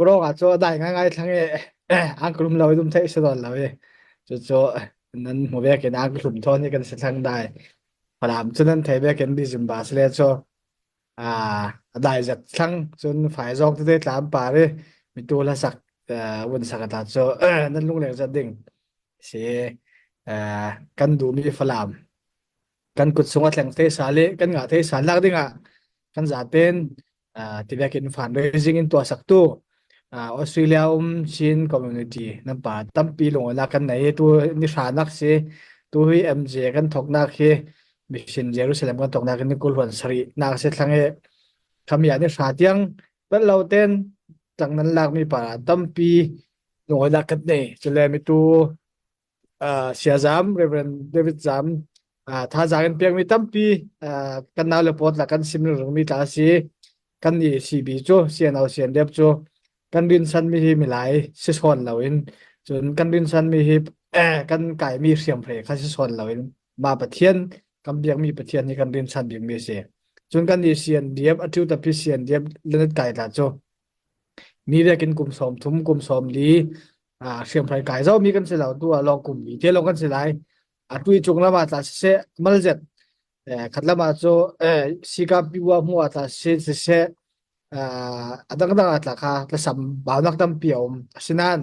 Kurong ah cu a dai ngaingai thlang i ang ka rum lo i dum theih si dawn lo i cucu nan hmu vek in ang ka hlum thawn i kan si thlang dai. Falam cu nan thei vek in December sile cu a dai zat thlang cun fai zawng tete tlam par i mitu hlasak vun sak ta cu nan lungleng zat ding si kan duhmi Falam kan kut sung a thleng thei sal i kan ngah thei sal nak ding ah kan zaten tivek in fundraising in tuah saktu Australia um Chin community nan pa tampi lungawnak kan nei tu ni hra nak si tu hi MJ kan thoknak hi mission Jerusalem kan thoknak ni kul huan sari nak si thlang e khami ani hra tiang pel lo ten tlang nan lak mi para tampi lungawnak kan nei chule mi tu Siazam Reverend David Zam thazaang in pekmi tampi kan nau le pawt la kan sim rungmi tla si kan nih CB cu CNO CNDF cu kan rinsan mi hi milai si sawn loin cun kan rinsan mi hi kan kaimi hriamhre kha si sawn loin ma Pathian kan biakmi Pathian hi kan rinsan bikmi si cun kan nih CNDF atu tapi CNDF lanat kai tla cu mi vekin kum sawm thum kum sawm li hriamhrai kai zau mi kan si lo tu ah lawng kum mi te lawng kan si lai a tui cung lam ah tla siseh malzet khat lam ah cu sika piwa mu ah tla si siseh a dangdang ah tla kha tlasam baunak tampi a um asinain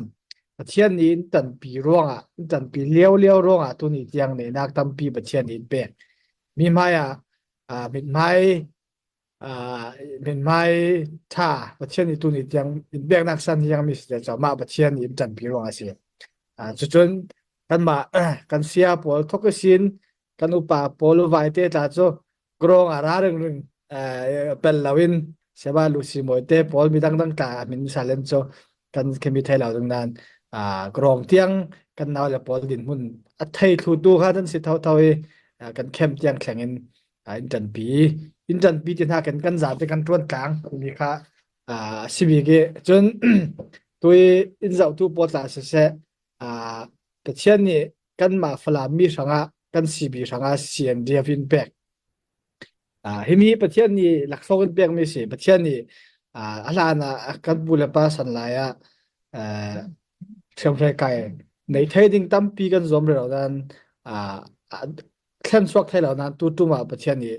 Pathian nih in tanpi ruangah in tanpi lio lio ruangah tu ni tiang nih nak tampi Pathian nih in pek mi hmai ah mithmai mithmai ṭha Pathian nih tuni tiang in peknak san hiang mi si cu mah Pathian nih in ṭanpi ruang a si. Cucun kanmah kan sia pawl thok sin kan upa pawl vai te tla cu grong ah ra ring ring pel loin seba lusi moi te pawl mi dangdang tla min salen cu kan khemi thei lo ding nan grong tiang kan nau le pawl din hmun a thei thlu tu kha nan si tho tho i kan khem tiang thleng in in ṭanpi in ṭanpi ti hna kan kan zate kan ṭuan tlang timi kha a si bik i cun tui in zohtu pawl tla siseh Pathian nih kanmah Falam mi hrangah kan CB hrangah CNDF in pek himi Pathian nih laksawng in pekmi si Pathian nih a hlan ah kan pu le pa san lai ah hriamhrei kai nei thei ding tampi kan zuam rih lo nain thlen chuak thai lo nain tu tum ah Pathian nih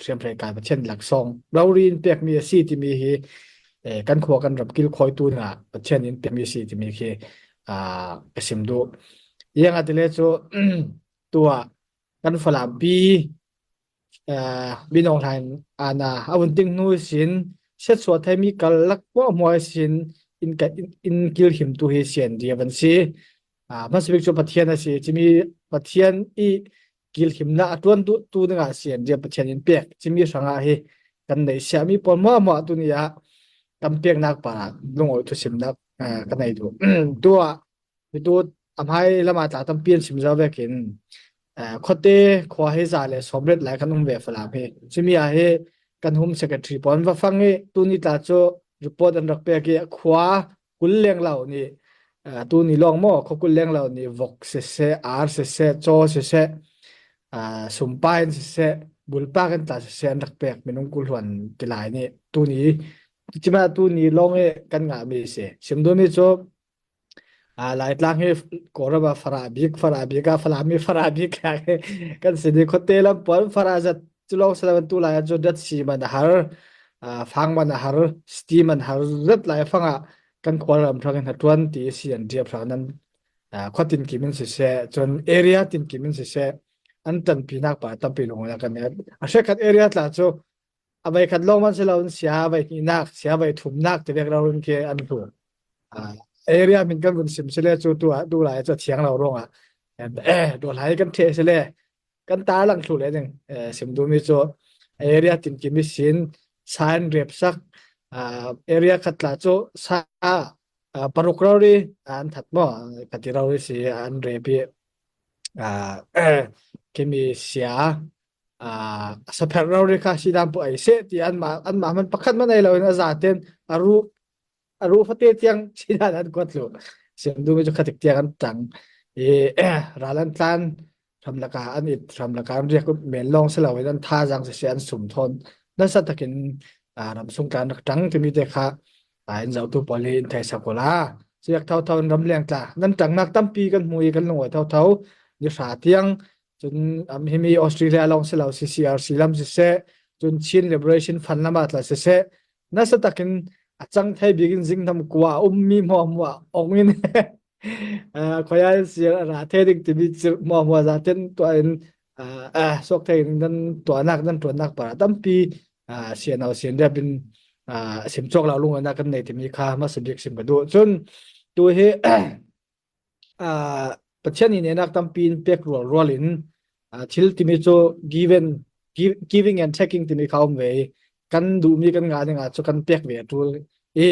hriamhrei kai Pathian laksawng rori in pekmi a si timi hi kan khua kan ram kil khawitu hna Pathian in pekmi a si timi khi ka sim duh. Iang atile cu tu ah kan Falam pi Binong hlain ana a vun ting hnu sin siatsuah theimi kal lak muai sin in in kil him tu hi sian dia van si. Hmasabik cu Pathian a si. Cimi Pathian i kilhimnak a ṭuan duh tu dingah si an rian Pathian in pek. Cimi hrangah hi kan neih siami pawl muahmuah tu ni ah kan peknak pa lungawi thusimnak ka nei duh. Tu ah mitu a hmai lam ah tla tampi an sim zau vekin khuate khua hi za le sawmret lai kan um ve Falam hi. Cimi ah hi kan home secretary pawl va fang i tuni tla cu report an rak pek i khua kul lenglo nih tu ni lawng maw khua kul lenglo nih vok siseh ar siseh caw siseh sumpai in siseh bulpak in tla siseh an rak pek minung kul huan ti lai nih tu ni cima tu ni lawng i kan ngah mi si sim duhmi cu Laitlang hi Kawlram ah farah bik farah bik ah Falam hi farah bik kan si ni khuate lam pawl farah zat cu lawng si lo tu lai ah cun rat si man a har fang man a har steam an har zat lai fang ah kan khualram hrang in hatuan ti si an diap hrang nan khuatin kim in siseh cun area tin kim in siseh an tanpi nak pa tampi lung kan a hrekhat area tla cu a voi khat lawng man si lo in sia voi hnihnak sia voi thumnak ti vek lo in khi an hlu area min kan vun sim sile cu tu ah du lai cu thiang lo ruangah eh do lai kan the sile kan ta lang thlu le ding sim du mi cu area tin kim sin san rep sak area khat la cu sa paruk rori an that mo kati rori si an rep i kimi sia sapher rori kha sidam pu ai se ti an ma an ma man pakhat man ei lo in a za ten aru aru fate tiang sidan an kuat lu siam du mi chu khatik tiang an tang i ral an tlan ram laka an it ram laka an riak men long se lo in an tha jang se se an sum thon nasa takin ram sung tlan rak tang timi te kha. In zohtu pawl hi in thei sak ko la. Siak thotho in ramleng tla nan ṭangnak tampi kan hmu i kan lungawi thotho ni hra tiang cun am himi Australia lawng si lo CCRC lam siseh cun Chin Liberation Fund lam ah tla siseh nasa takin a cang thei bik in zingnam kua a ummi hmuahhmuah ong in khoial sir a ra the ding timi hmuahhmuah za ten tuah in sok thei nan tuahnak nan tuannak para tampi sian au sian rep in sim cawk lo lung na kan nei timi kha ma sabik sim ka duh cun tu hi Pathian nih nenak tampi in pek rual rual in thil timi cu given giving and taking timi kha um ve i kan duhmi kan ngah ding ah cu kan pek ve a tul i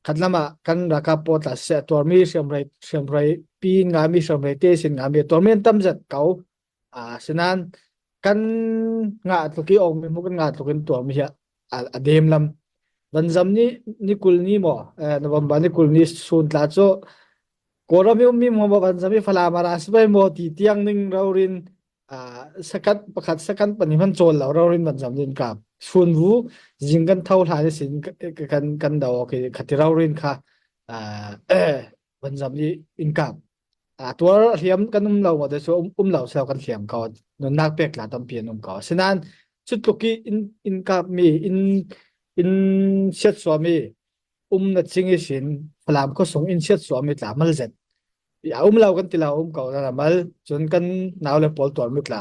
khat lam ah kan ralkap pawl tla seh tuarmi hriamrei hriamrei pi ngami hriamrei te sin ngami tuarmi an tam zat ko sinan kan ngah tluk i ong mi mu kan ngah tluk in tuarmi hi a dem lam vanzam ni ni kul ni maw November ni kul ni sun tla cu Kawlram i ummi maw vanzam i Falam ah ra si bai maw ti tiang ning rorin second pakhat second pahnih hman cawl lo rorin vanzam din kap sun vu zing kan tho hlan sin kan kan do khati rorin kha vanzam i in kap tuar hliam kan um lo maw te cu um lo sel kan hliam ko nunnak pek la tampi an um ko asinain cu tluk i in in kap mi in in siat suami um na ching i sin Falam khuasung in siat suami tla mal zet a um lo kan ti lo um ko na mal cun kan nau le pawl tuar mi tla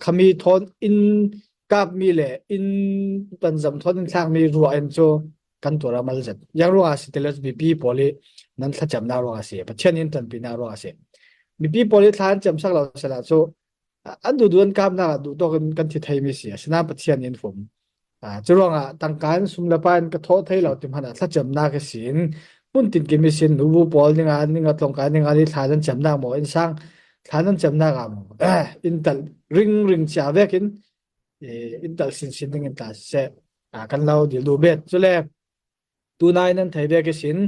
khami thon in kap mi le in panzam thon in thlak mi ruah in cu kan tuar amal zet yang ruang ah si teles mipi pawl i nan thlacamnak ruang ah si Pathian in ṭanpinak ruang ah si mipi pawl i thla an cam sak lo sala cu an duh duh an kamnak ah duh tawk in kan thi thei mi si asinain Pathian in fum cu ruangah tangka in sum le pa in ka thawh thei lo ti hmanh ah thlacamnak ka sin hmun tin kimi sin nubu pawl ninga ninga tlawngkai ninga ni thla nan camnak maw in sang thla nan camnak ah maw in tal ring ring chia vek in in tal sin sin ding in tla siseh kan lo dil du bet cule tunai nan thei ve ke sin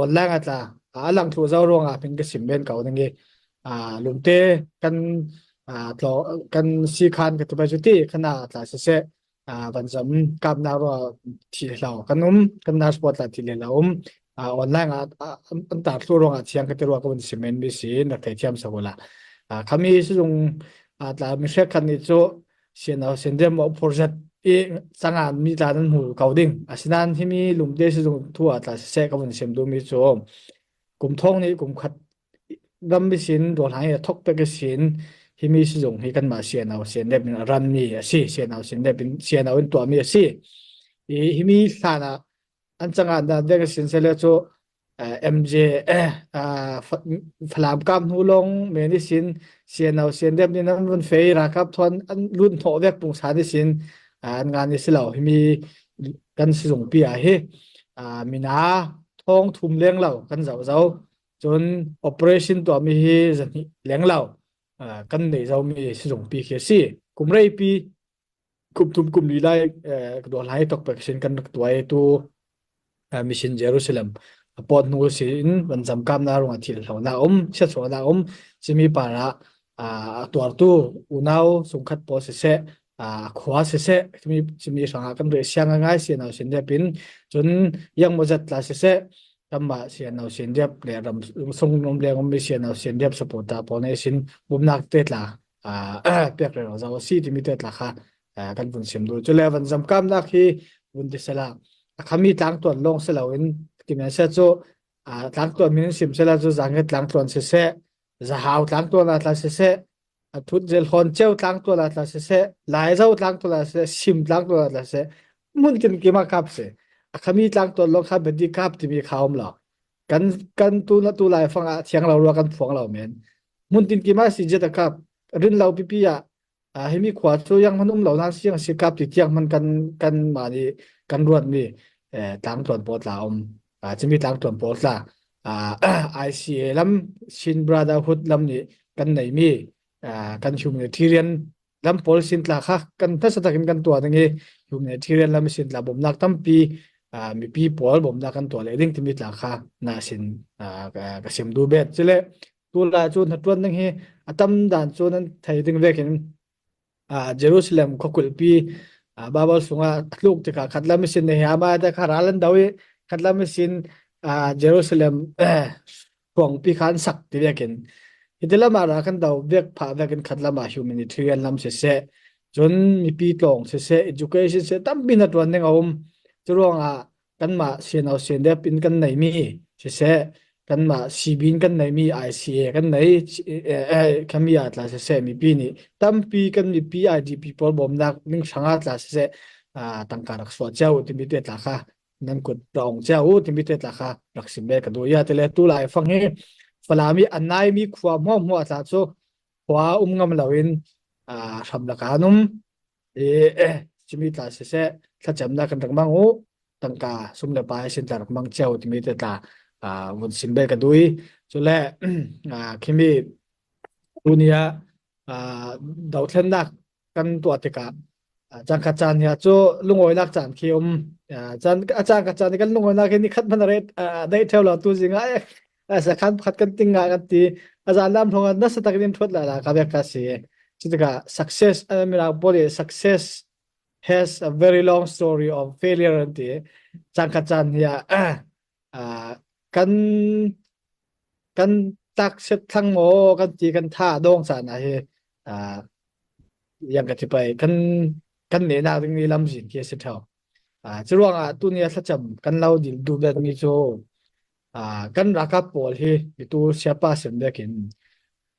online atla a lang thlu zo ruang ah pin ka sim ben ko ding i lumte kan tlo kan si khan ka tu bai chu ti khana tla siseh van zam kap na ro thi lo kan um kan na sport la thi le la um online ah an tar thlu ruang ah thiang ka ti ruwa ka van simen mi si na thei thiam sakola khami sizung tla mi hrek khan ni chu sian au sian dem mo phor zet i sangan mi tla nan hmu ko ding asinain himi lumte sizung thu ah tla se ka van sim du mi chu kum thong ni kum khat ram mi sin dol hai thok pe ke sin himi sizung hi kan ma sian au sian dep in ram mi asi sian au sian dep in sian au in tua mi asi i himi hlana an cangah dah deng sin sele cu MJ Falam kam hnu long me ni sin CNO CNDF ni nan vun fei ralkap thon an lut hnawh vek pungsan ni sin an nga ni si lo himi kan sizung pi ah hi mina thong thum leng lo kan zo zo cun operation tuah mi hi zahnih leng lo kan nei zo mi sizung pi khi si kum rei pi kum thum kum li lai dawh lai tok pek sin kan rak tuai tu mission Jerusalem pot hnu si in van zam kam na rung thil hlo na um chiat so na um simi para a tuartu unau sungkhat po se se a khua se se simi simi hranga kan re siang ngai si na sin dep in cun yang mo zat tla se se kamma sian no sin dep le ram sung nom le ngom mi sian no sin dep support ta po ne sin bumnak te tla pek re zo si timi te tla kha kan vun sim du chule van zam kam nak hi vun ti sela a khami tlang tuan long se lo in kimen se chu tlang tuan min sim sela chu zange tlang tuan se se zahau tlang tuan a tla se se a thut zel hon cheu tlang tuan a tla se se lai zo tlang tuan a se sim tlang tuan a tla se mun kin kima kap se a khami tlang tuan lo kha bedi kap timi kha om lo kan kan tu na tu lai fang ah thiang lo rua kan phuang lo men mun tin kima si je ta kap rin lo pipi ah himi khua cu yang man um lo nan siang si kap ti tiang man kan kan ma ni kan ruat mi tlang tluan pawl tla um chimi tlang tluan pawl tla ICA lam Chin Brotherhood lam nih kan nei mi kan humanitarian lam pawl sin tla kha kan hnasa takin kan tuah ding i humanitarian lam sin tla bawmnak tampi mipi pawl bawmnak kan tuah le ding timi tla kha na sin ka sim du bet chile tu lai cu na tuan ding hi atam dan cu nan thei ding vekin Jerusalem khuakulhpi. Bible sungah tluk tikah khatlam sin Nehemiah te kha ral an do i khatlam sin Jerusalem kuangpi kha an sak ti vekin hiti lam ah ra kan do vek phah vekin khatlam ah humanitarian lam siseh cun mipi tlawng siseh education siseh tampi na tuan ding a um cu ruangah kanmah CNO CNDF in kan neimi siseh kanmah CB in kan neimi ICA kan nei khami ah tla siseh mipi nih tampi kan mipi IDP pawl bawmnak ning hrangah tla siseh tangka rak suah cio timi te tla kha nan kut ong cio u timi te tla kha rak sim be ka du ya tele tu lai fang hi Falam i anai mi khua hmuah hmuah tla cu khua um ngam loin hram laka an um i cimi tla siseh thlacamnak kan rak mang u tangka sum le pai sin tla rak mang cio timi te tla vun sim be ka dui cule khimi tunia dothlennak kan tuah tikah cangkhat caan hi cu lungawinak caan khi um caan a caan khat caan kan lungawinak hi ni khat hmanh ret dei theo lo tu zing ah sakhan pakhat kan ting nga kan ti a zan lam thong na sa tak in thuat la la ka bek ka si cutikah success mirang pawl success has a very long story of failure an ti cangkhat caan hi ah kan kan tak set thlang maw kan ti kan tha dong caan ah hi yang ka ti pai kan kan ne nak ding ni lam zin khi a si theo cu ruangah tuni a thlacam kan lo dil duh bet mi cu kan ralkap pawl hi mitu siapa sem bekin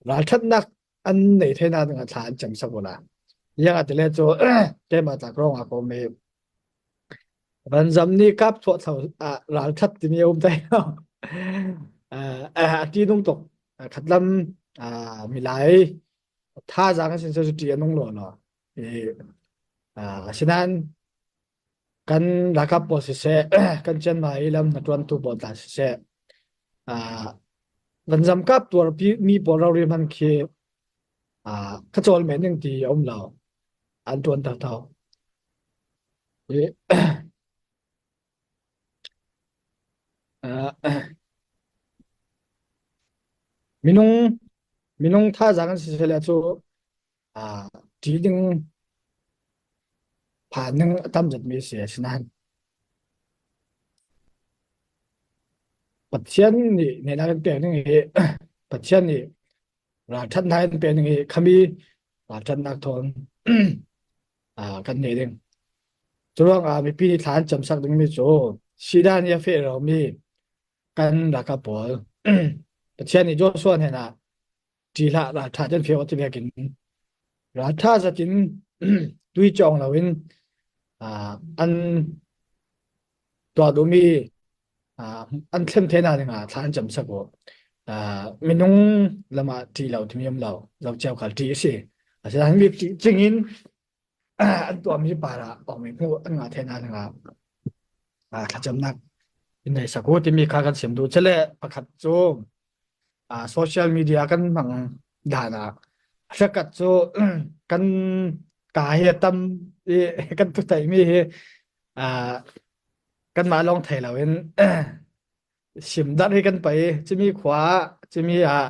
ralthatnak an nei theina ding thla an cam sak wala yang atele cu keimah tlak rong a ko me Vanzam nih kap thuah thlo ah ralṭhat timi a um thai lo. A ṭih nung tuk. Khatlam milai thazaang sin cu ṭih a nung law law. Asinain kan ralkap pawl siseh, kan Chiangmai i lam hnaṭuantu pawl tla siseh, vanzam kap tuarpi mi pawl rori hman khi ka cawl men ding ti a um lo. An ṭuan thotho. Minung minung thazaang an si sele cu ṭih ding phan ding a tam zat mi si asinain Pathian nih nehnak in pek ding hi Pathian nih ralṭhatnak in pek ding hi khami ralṭhatnak thawn kan nei ding. Curuangah mipi nih thla an cam sak dingmi cu Sidan i a feh romi kan ralkap pawl Pathian nih Joshua hnenah ṭih hlah ralṭha ten feh ti vekin ralṭha zatin tui cawng loin an tuah duhmi an thlen the na dingah thla an cam sak u. Minung lam ah ṭih lo timi um lo, lo cio khal ṭih a si. Asinain mi ṭih cing in an tuahmi par ah awmi hmuh an ngah the na dingah thlacamnak in nei sak u timi kha kan sim duh. Cule pakhat cu social media kan hmang dan ah hrekat cu kan ka hi a tam i kan thu theihmi hi kanmah lawng thei loin simdarh hi kan pai cimi khua cimi ah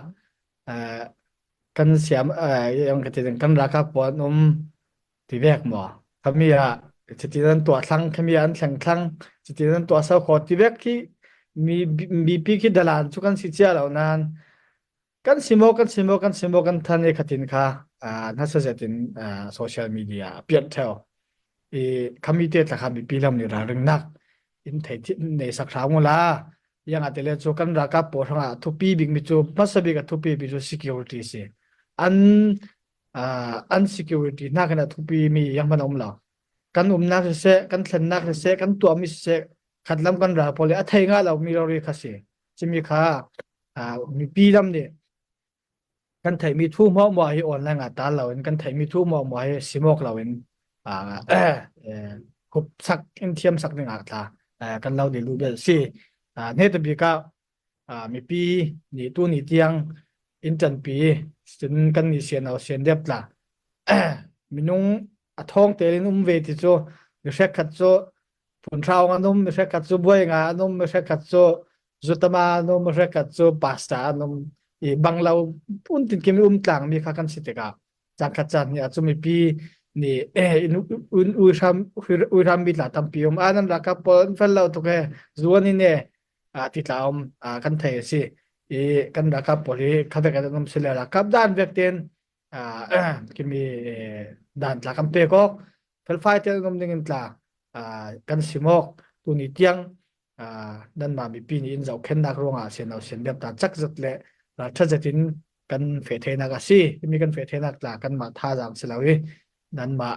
kan siam yang ka ti kan ralkap pawl an um ti vek maw khami ah cuti nan tuah thlang khami an thleng thlang cuti nan tuah sau kho ti vek khi mi mipi khi dalan cu kan si cia lo nan Kan si maw, kan si maw, kan si maw, kan than i khatin kha hnasa zet in social media a pianh theo. I khami te tla kha mipi lam nih ralringnak in thei nei sak hram u la. Yang ate le cu kan ralkap pawl hrangah thupi bik mi cu hmasa bik a thupi bik cu security si. An an security hna kan a thupi mi yang man um lo. Kan umnak siseh, kan thlennak siseh, kan tuahmi siseh, khatlam kan ral pawl a thei nga lo mi rori kha si. Cimi kha mipi lam nih kan theihmi thu hmuahhmuah hi online ah taal loin kan theihmi thu hmuahhmuah hi simawk loin khup sak in thiam sak ding ah tla kan lo dil bel si ne te bik ah mipi nih tu ni tiang in ṭanpi cun kan ni sian au sian dep tla minung a thong tein um ve ti cu mi hrek khat cu phunhraung an um mi hrek khat cu buai nga an um mi hrek khat cu zutama an um mi hrek khat cu pasta an um i banglo phun tin kim um tlang mi kha kan si tikah caan khat caan ni ah cu mipi Ni eh in un uihram uihram mi tla tampi um a nan ralkap pawl an fel lo tuk e zuan in e a ti tla um a kan thei a si i kan ralkap pawl hi khavek an um sile ralkap dan vek ten kimi dan tla kan pek awk felfai te um ding in tla kan simok tuni tiang nanmah mipi nih in zohkhennak ruangah sian lo sian biap ta chak zat le tha zat in kan fe thenak a si mi kan fe thenak tla kanmah thazaang si lo i nanmah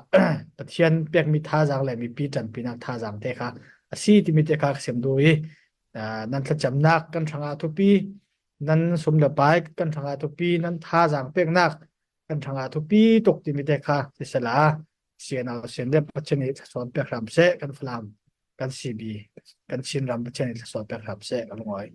Pathian pekmi thazaang le mipi ṭanpinak thazaang te kha a si timi te kha ka sim duh i nan thlacamnak kan hrangah thupi nan sum le pai kan hrangah thupi nan thazaang peknak kan hrangah thupi tuk timi te kha sisela sian sian le Pathian nih thlachuan pek hram seh kan Falam kan CB kan Chinram Pathian nih thlachuan pek hram seh ka lungoi.